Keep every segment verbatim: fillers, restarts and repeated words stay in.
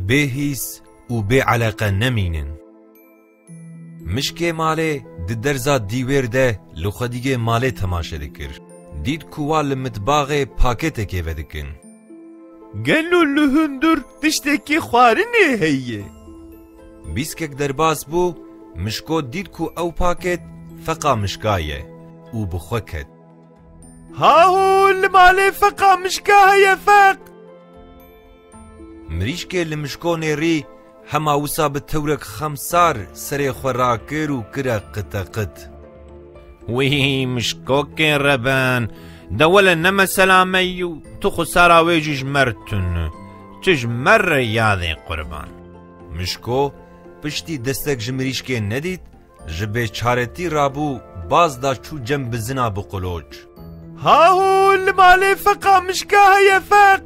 bê hîs û bê eleqe nemînin. Mişkê malê di derza dîwêr de li xwediyê malê temaşe dikir. Dît ku wa li mitbaxê paketekê vedikin. Gelo li hundir tiştekî xwarinê heye? Bîskek derbas bû, Mişko dît ku ew paket feqa mişka ye û bi xwe ket. Haho, li malê feqa mişka heye, feq! Mirîşkê li Mişko nêrî, hema wisa bi tewrek xemsar serê xwe rakir û kire qiteqit. Wî Mişkokê reben, de wele ne mesela me yî û tu xwe sara wê jî ji me re tune. Tu ji me re yadê qurban. Mişko piştî destek ji mirîşkê nedît, ji bêçaretî rabû, baz da çû cem bizina bi qoloç. Haho, li malê feqa mişka heye, feq!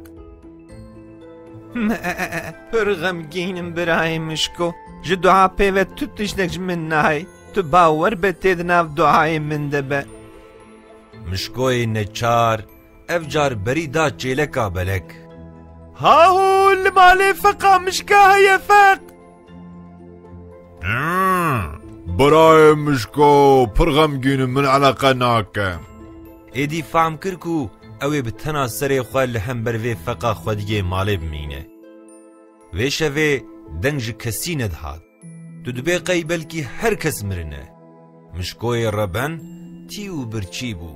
Pir xemgîn im birayê Mişko. Ji dua pê ve tu tiştek ji min nayê. Tu bawer be tê di nav duayê min de be. Mişkoyê neçar ev car berî da çêleka belek. Haho, li malê feqa mişka heye, feq! Hmm, birayê Mişko, pir xemgîn im, min eleqe nake. Êdî fehm kir ku ew ê bi tena serê xwe li hember vê feqa xwediyê malê bimîne. Vê şevê deng ji kesî nedihat. Tu dibê qey belkî her kes mirine. Mişkoyê reben tî û birçî bû.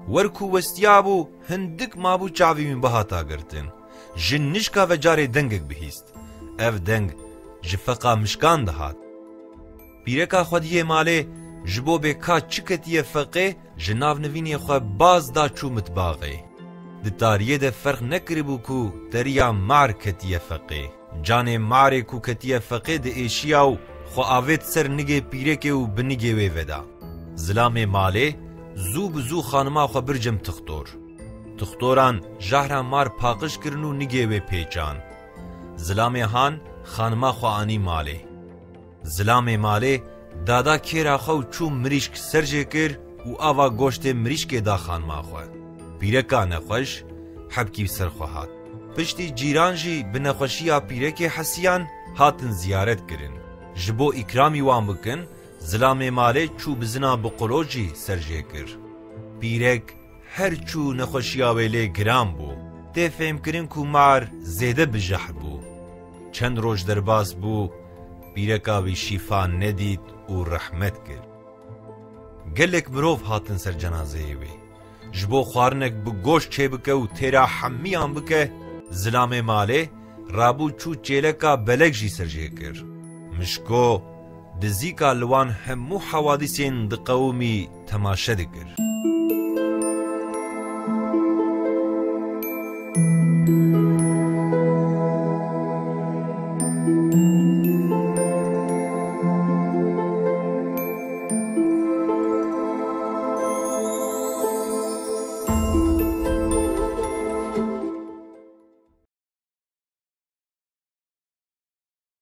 Wer ku westiyabû, hindik mabû çavî wî bihata girtin. Ji nişka ve carê dengek bihîst. Ev deng ji feqa mişkan dihat. Pîreka xwediyê malê ji bo bê ka çi ketiye feqê, ji nav nivînê xwe baz da çû mitbaxê. Di tariyê de ferq nekiribû ku teriya mar ketiye feqê. Canê marê ku ketiye feqê diêşiya û xwe avêt ser nigê pîrekê û bi nigê wê veda. Zilamê malê zû bi zû xanima xwe bir cem tixtor. Tixtoran jahra mar paqij kirin û nigê wê pêçan. Zilamê han xanima xwe anî malê. Zilamê malê dada kêra xwe û çû mirîşk ser jê kir û ava goştê mirîşkê da xanima xwe. Pîreka nexweş hebkî bi ser xwe hat. Piştî cîran jî bi nexweşiya pîrekê hesiyan, hatin ziyaret kirin. Ji bo îkramî wan bikin, zilamê malê çû bizina bi qolocî ser jê kir. Pîrek her çû nexweşiya wê lê giran bû. Tê fêhmkirin ku mar zêde bi jehr bû. Çend roj derbas bû, pîreka wî şîfa nedît û rehmet kir. Gelek mirov hatin ser cenazeyê wê. Ji bo xwarinek bi goşt çêbike û têra hemiyan bike, zilamê malê rabû çû çêleka belek jî ser jê kir. Mişko dizîka li wan hemû hewadîsên diqewimî temaşe dikir.